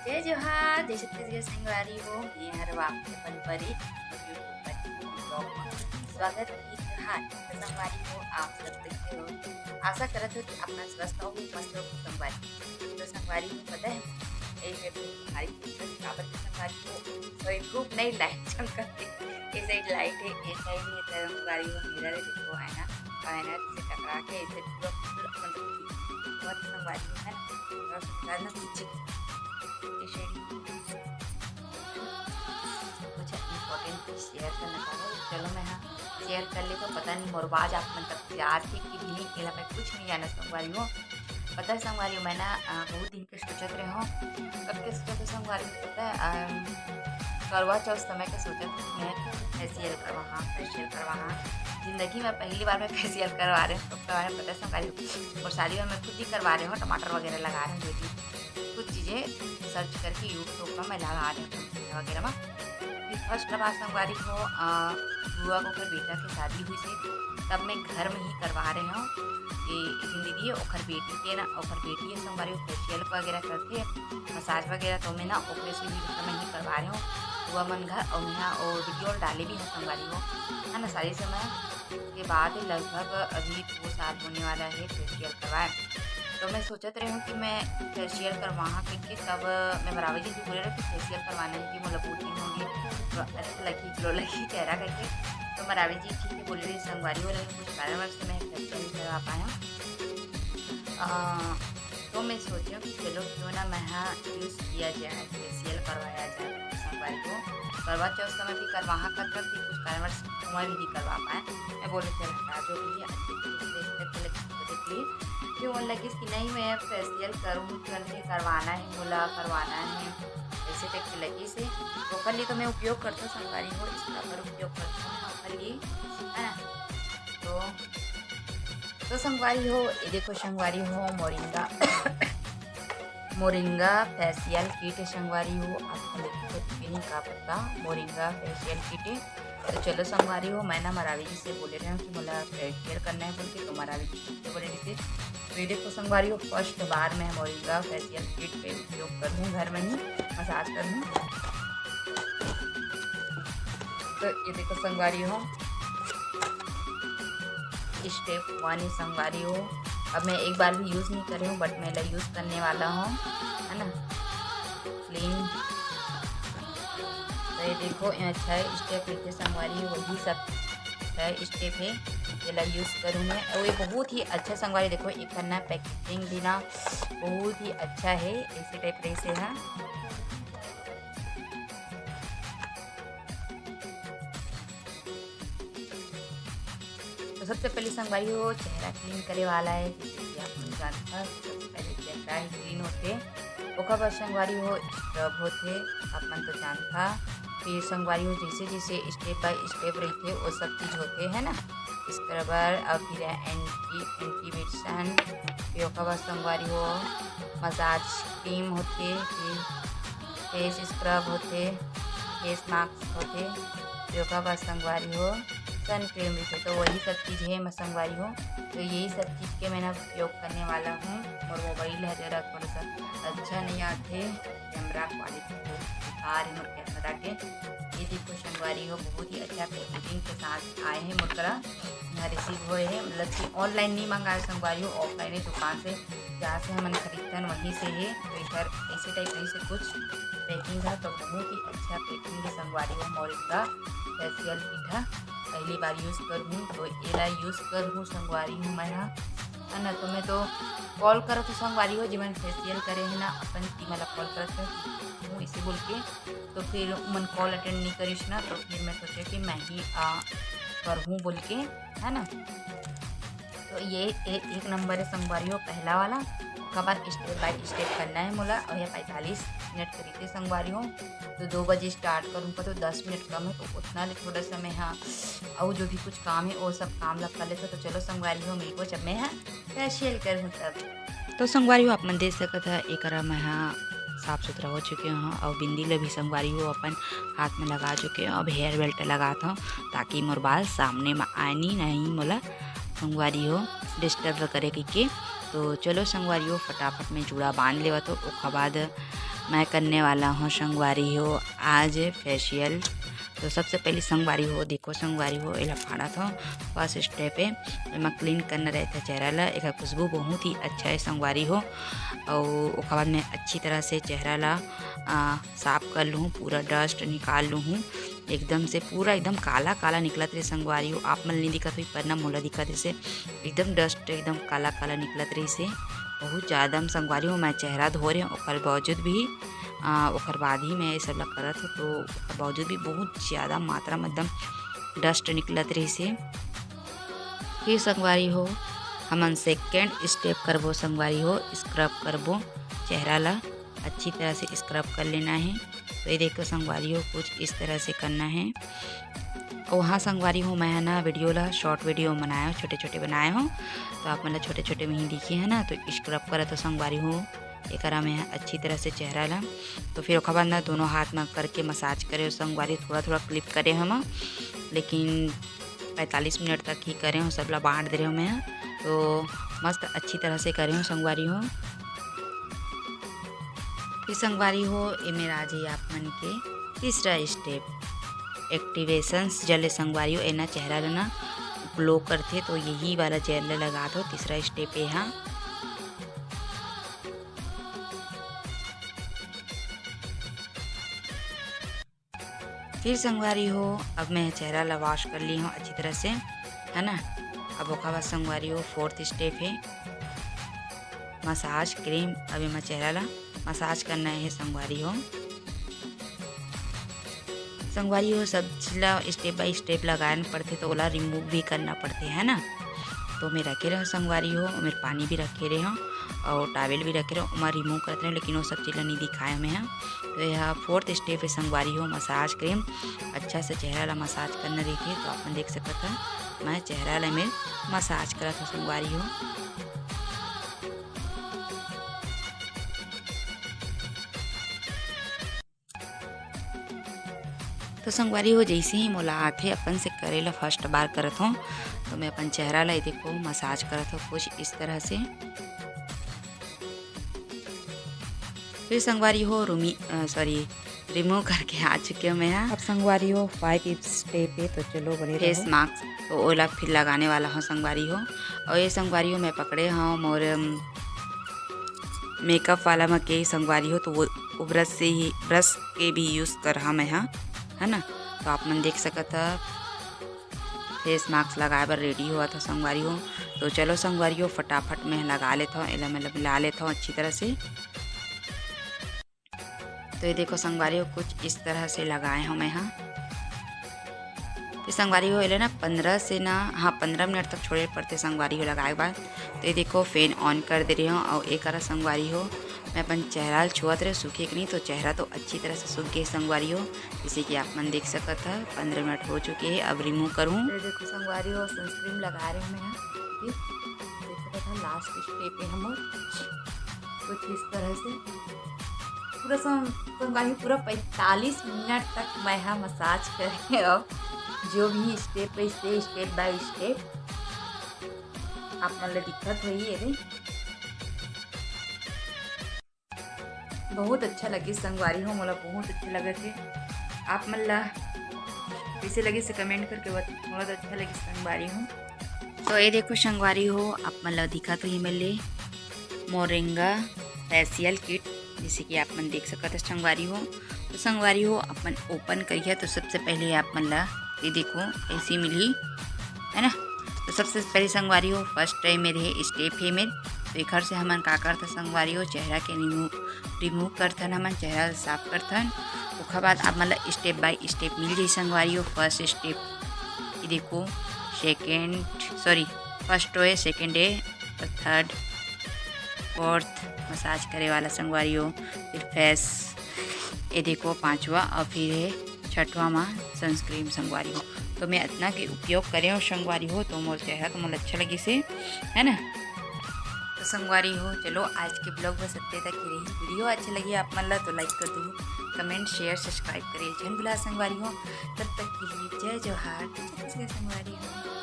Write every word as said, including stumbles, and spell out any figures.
जय जोहार, जय छत्तीसगढ़ संगवारी हो, मैं हर आपके अपन परी और YouTube पर vlog में स्वागत है। जोहार। तो संगवारी हो, आप सब कैसे हो? आशा करत हो कि अपना स्वस्थ हो, मस्त हो संगवारी। तो संगवारी हो, पता है, यही मैं हमारी काबर के संगवारी हो, कोई धूप नहीं लाए चमकत के। ये साइड लाइट है, ये साइड में संगवारी हो, मिरर है, देखो आईना, आईना से टकरा के ऐसे पूरा, पूरा, मतलब, बहुत संगवारी है ना, और सुंदर ना पीछे। ये साइड कुछ इंपॉर्टेंट शेयर करना चाहूँ, चलो मैं हाँ शेयर कर ले, तो पता नहीं मोर आवाज आप मन तक जात हे कि भी नहीं, एला मैं कुछ नहीं जाना संगवारी हो। पता है संगवारी हो, मैं ना, अ, बहुत दिन के सोचत रहे हूँ, कब के सोचत हूँ संगवारी हो, पता है, अम, करवा चौथ समय के सोचत हूँ मैं फेशियल करवा, हाँ, फेशियल करवा, हाँ। जिंदगी में पहली बार मैं फेशियल करवा रहे हूँ, तो करवा रहे, पता है संगवारी हो, और शादी में मैं खुद ही करवा रहे हूँ, टमाटर वगैरह लगा रहे हूँ, जो भी कुछ चीज़ें सर्च करके YouTube पर मैं लगा रहे हूँ वगैरह में। फिर फर्स्ट बार संगवारी हो, अ, बुआ के ओकर बेटा के शादी हुई थी, तब मैं घर में ही करवा रहे हूँ। ये जिंदगी है, ओकर बेटी के ना, ओकर बेटी है संगवारी हो, फेशियल वगैरह करके, मसाज वगैरह, तो मैं ना ओकरे से ही, मतलब, मैं ही करवा रहे हूँ। बुआ मन घर और यहाँ और वीडियो डाले भी है संगवारी हो, है ना, शादी समय के बाद लगभग अभी दो साल होने वाला है फेशियल करवाए। तो मैं सोचत रहे हूँ कि मैं फेशियल करवाहा करके, तब मैं मरावी जी से बोले रहे कि फेशियल करवाना है कि मोला बहुत दिन हो गए, तो अच्छा लगी, ग्लो लगी चेहरा करके। तो मरावी जी ठीक है बोले रहे, संगवारी हो, लेकिन कुछ कारणवश से मैं फेशियल नहीं करवा पाया हूँ। अ, तो मैं सोची हूँ कि चलो क्यों ना मैं हाँ यूज़ किया जाए, फेशियल करवाया जाए संगवारी हो। करवा चौथ समय भी करवाहा कर सकती, कुछ कारणवश मैं भी नहीं करवा पाए। मैं बोले चल हटा, जो भी है अच्छे तरीके से इसको देख लिए। फिर वो लगी कि नहीं मैं फेशियल करूँ, चल के करवाना है, मोला करवाना है, ऐसे टाइप के लगी से। तो ओकर लिए तो मैं उपयोग करता हूँ संगवारी हो, इसका पर उपयोग करता हूँ ओकर लिए, है ना। तो, तो संगवारी हो, ये देखो संगवारी हो, मोरिंगा, मोरिंगा फेशियल किट है संगवारी हो, आप मन देखत होहू का पता, मोरिंगा फेशियल किट है। तो चलो संगवारी हो, मैं ना मरावी जी से बोले रहे हूँ कि मोला फेशियल करना है बोल के, तो मरावी जी से बोले रहे थे। तो ये देखो संगवारी हो, फर्स्ट बार मैं मोरिंगा फेशियल किट के उपयोग करहूँ घर में ही, मसाज करहूँ। तो ये देखो संगवारी हो, स्टेप वन ही संगवारी हो। अब मैं एक बार भी यूज़ नहीं करे हूँ, but मैं ला यूज़ करने वाला हूँ, है ना, क्लीन। तो ये देखो, यहाँ छः स्टेप लिखे संगवारी, वही सब छः स्टेप है, ये ला यूज़ करूँ मैं। और ये बहुत ही अच्छा संगवारी, देखो एक ना पैकेजिंग भी ना बहुत ही अच्छा है, ऐसे टाइप रहे से है। तो सबसे पहले संगवारी हो चेहरा क्लीन करे वाला है, जैसे कि आप मन जानता, सबसे पहले चेहरा ही क्लीन होते, ओकर बाद संगवारी हो स्क्रब होते, आप मन तो जानता। फिर संगवारी हो जैसे जैसे स्टेप बाय स्टेप रहते, वो सब चीज़ होते है ना, स्क्रबर और फिर एंटी, एंटीवेशन, फिर ओकर बाद संगवारी हो मसाज क्रीम होते, फिर फेस स्क्रब होते, फेस मास्क होते, फिर ओकर बाद संगवारी हो सन क्रीम भी थे, तो वही सब चीज़ है मैं संगवारी हो। तो यही सब चीज़ के मैं ना उपयोग करने वाला हूँ। मोर मोबाइल है जरा थोड़ा सा अच्छा नहीं आते, कैमरा क्वालिटी बहुत बेकार है मोर कैमरा के। ये देखो संगवारी हो, बहुत ही अच्छा पैकेजिंग के साथ आए हैं मोर करा, यहाँ रिसीव होए है, मतलब कि ऑनलाइन नहीं मंगाए संगवारी हो, ऑफलाइन ही दुकान से जहाँ से हमन खरीदथन वहीं से है। तो एकर ऐसे टाइप रही से कुछ पैकिंग है, तो बहुत ही अच्छा पैकिंग है संगवारी हो। मोरिंगा फेशियल किट है, पहली बार यूज़ करहूँ, तो एला यूज़ करहूँ संगवारी हो मैं हा, है ना। तो मैं तो कॉल करत हूँ संगवारी हो, जेमन फेशियल करे है ना अपन, कि मोला कॉल करत हूँ इसे बोल के, तो फिर मन कॉल अटेंड नहीं करिस ना, तो फिर मैं सोचे कि मैं ही आ, करहूँ बोल के, है ना। तो ये ए-, एक नंबर है संगवारी हो, पहला वाला। ओकर बाद स्टेप बाय स्टेप करना है मोला, और ये पैंतालीस मिनट के रहिथे संगवारी हो। तो दो बजे स्टार्ट करूँ का, तो दस मिनट कम है, तो उतना ले थोड़ा सा मैं हा, और जो भी कुछ काम है वो सब काम ला कर लेथों। तो चलो संगवारी हो, मिलबो जब मैं हा फेशियल करहूँ तब। तो संगवारी हो, आप मन देख सकत ह, एकरा मैं हा साफ सुथरा हो चुके हूँ और बिंदी ल भी संगवारी हो अपन हाथ में लगा चुके हूँ। अब हेयर बेल्ट लगात हूँ, ताकि मोर बाल सामने में आए नहीं, नहीं मोला संगवारी हो डिस्टर्ब करे कहिके। तो चलो संगवारी हो, फटाफट में जूड़ा बांध लेवत हूँ, ओखर बाद मैं करने वाला हूँ संगवारी हो आज फेशियल। तो सबसे पहले संगवारी हो, देखो संगवारी हो, एला फाड़त हूँ। फर्स्ट स्टेप है, एमा क्लीन करना रहता है चेहरा ला। एकर खुशबू बहुत ही अच्छा है संगवारी हो। और ओकर बाद मैं अच्छी तरह से चेहरा ला आ, साफ कर लूँ, पूरा डस्ट निकाल लूँ। एकदम से पूरा एकदम काला काला निकलत रहे संगवारी हो। आप मन नहीं दिखत होई, पर ना मोला दिखत रहिसे एकदम डस्ट एकदम काला काला निकलत रहिसे। बहुत ज़्यादा हम संगवारी हो, मैं चेहरा धो रहे हूँ, ओकर बावजूद भी आ, ओकर बाद ही मैं ये सब ला करत हूँ। तो ओकर बावजूद भी बहुत ज़्यादा मात्रा में एकदम डस्ट निकलत रहिसे। फिर संगवारी हो, हमन सेकेंड स्टेप करबो संगवारी हो, स्क्रब करबो चेहरा ला। अच्छी तरह से स्क्रब कर लेना है। तो ये देखो संगवारी हो, कुछ इस तरह से करना है। और हाँ संगवारी हो, मैं है ना वीडियो ला शॉर्ट वीडियो बनाया हूँ, छोटे छोटे बनाए हूँ, तो आप मन ला छोटे छोटे में ही दिखे है ना। तो स्क्रब करत हो संगवारी हो, एकरा में अच्छी तरह से चेहरा ला। तो फिर ओकर बाद ना दोनों हाथ में करके मसाज करे हो संगवारी, थोड़ा थोड़ा क्लिप करे हम, लेकिन पैंतालीस मिनट तक ही करे हो, सबला बांट दे रहे हो मैं। तो मस्त अच्छी तरह से करे हो संगवारी हो। फिर संगवारी हो, एमे राजी आप मन के तीसरा स्टेप, एक्टिवेशंस जेल संगवारी हो। एना चेहरा ला ना ग्लो करथे, तो यही वाला जेल ला लगा दो। तीसरा स्टेप ये हा। फिर संगवारी हो, अब मैं चेहरा ला वॉश कर ली हूँ अच्छी तरह से, है ना। अब ओखर बाद संगवारी हो, फोर्थ स्टेप है मसाज क्रीम। अब एमा चेहरा ला मसाज करना है संगवारी हो। संगवारी हो, सब चीज ला स्टेप बाय स्टेप लगाए न पड़थे, तो ओला रिमूव भी करना पड़थे, है ना। तो मैं रखे रहे हूँ संगवारी हो, मैं पानी भी रखे रहे हूँ और टॉवेल भी रखे रहे हूँ, ओमा रिमूव करते रहे, लेकिन वो सब चीज ला नहीं दिखाया मैं हा। तो यह फोर्थ स्टेप है संगवारी हो, मसाज क्रीम। अच्छा से चेहरा ला मसाज करना रहिथे। तो आप मन देख सकत ह, मैं चेहरा ला मैं मसाज करत हूँ संगवारी हो। तो संगवारी हो, जैसे ही मोला आथे अपन से करे ला, फर्स्ट बार करत हूँ, तो मैं अपन चेहरा ला, ये देखो, मसाज करत हूँ कुछ इस तरह से। फिर संगवारी हो, रूमी, अ, सॉरी, रिमूव करके आ चुके हो मैं हा। अब संगवारी हो, फाइव स्टेप है, तो चलो बने फेस रहो। मास्क, तो ओला फिर लगाने वाला हूँ संगवारी हो। और ये संगवारी हो, मैं पकड़े हूँ मोर, अम, मेकअप वाला म के संगवारी हो, तो वो, वो ब्रश से ही, ब्रश के भी यूज कर हा मैं हा, है ना। तो आप मन देख सकत ह, फेस मास्क लगाए बर रेडी होवत ह संगवारी हो। तो चलो संगवारी हो, फटाफट मैं लगा लेत हूँ, एला मतलब मिला लेत हूँ अच्छी तरह से। तो ये देखो संगवारी हो, कुछ इस तरह से लगाए हूँ मैं हा। तो संगवारी हो, एला ना पंद्रह से ना, हाँ, पंद्रह मिनट तक छोड़े पड़थे संगवारी हो लगाए के बाद। तो ये देखो, फैन ऑन कर दे रही हूँ और एक अरा संगवारी हो, मैं अपन चेहरा ल छुअत रहे सूखे कि नहीं, तो चेहरा तो अच्छी तरह से सूख गए संगवारी हो, जैसे कि आप मन देख सकत ह। पंद्रह मिनट हो चुके हैं, अब रिमूव करूँ। ये देखो संगवारी हो, सनस्क्रीन लगा रहे हूँ मैं यहाँ, ठीक? देख सकत ह, लास्ट स्टेप है हमर, कुछ इस तरह से पूरा सं-, संगवारी पूरा पैंतालीस मिनट तक मैं हा मसाज करे और जो भी step by step, step by step आप मन ल दिक्कत होई। ये दे, बहुत अच्छा लगिस संगवारी हो, मोला बहुत अच्छा लगत हे। आप मन ला कइसे लगिस से कमेंट करके बत-, मोला तो अच्छा लगिस संगवारी हो। तो ये देखो संगवारी हो, आप मन ला दिखत होही मेर ले मोरिंगा फेशियल किट, जैसे कि आप मन देख सकत ह संगवारी हो। तो संगवारी हो, आप मन ओपन करिहा तो सबसे पहले आप मन ला ये देखो ऐसे मिलही, है ना। तो सबसे पहले संगवारी हो, फर्स्ट टाइम मेरे हे स्टेप हे मेर, तो एखर से हमन का करथन संगवारी हो, चेहरा के रिमूव, रिमूव करथन, हमन चेहरा ला साफ करथन। ओखर बाद आप मन ला स्टेप बाय स्टेप मिल जाही संगवारी हो। फर्स्ट स्टेप ये देखो, सेकेंड, सॉरी, फर्स्ट होए, सेकेंड हे, और थर्ड, फोर्थ मसाज करे वाला संगवारी हो, फिर फेस, ये देखो पांचवा, और फिर हे छठवा मा सनस्क्रीन संगवारी हो। तो मैं इतना के उपयोग करे हूँ संगवारी हो, तो मोर चेहरा तो मोला अच्छा लगिस हे, है ना। तो संगवारी हो, चलो आज के ब्लॉग बस इतने तक ही रही। वीडियो अच्छा लगी आप मन ला तो लाइक कर दू, कमेंट, शेयर, सब्सक्राइब करे झन भुला संगवारी हो। तब तक के लिए जय जोहार, जय छत्तीसगढ़ संगवारी हो।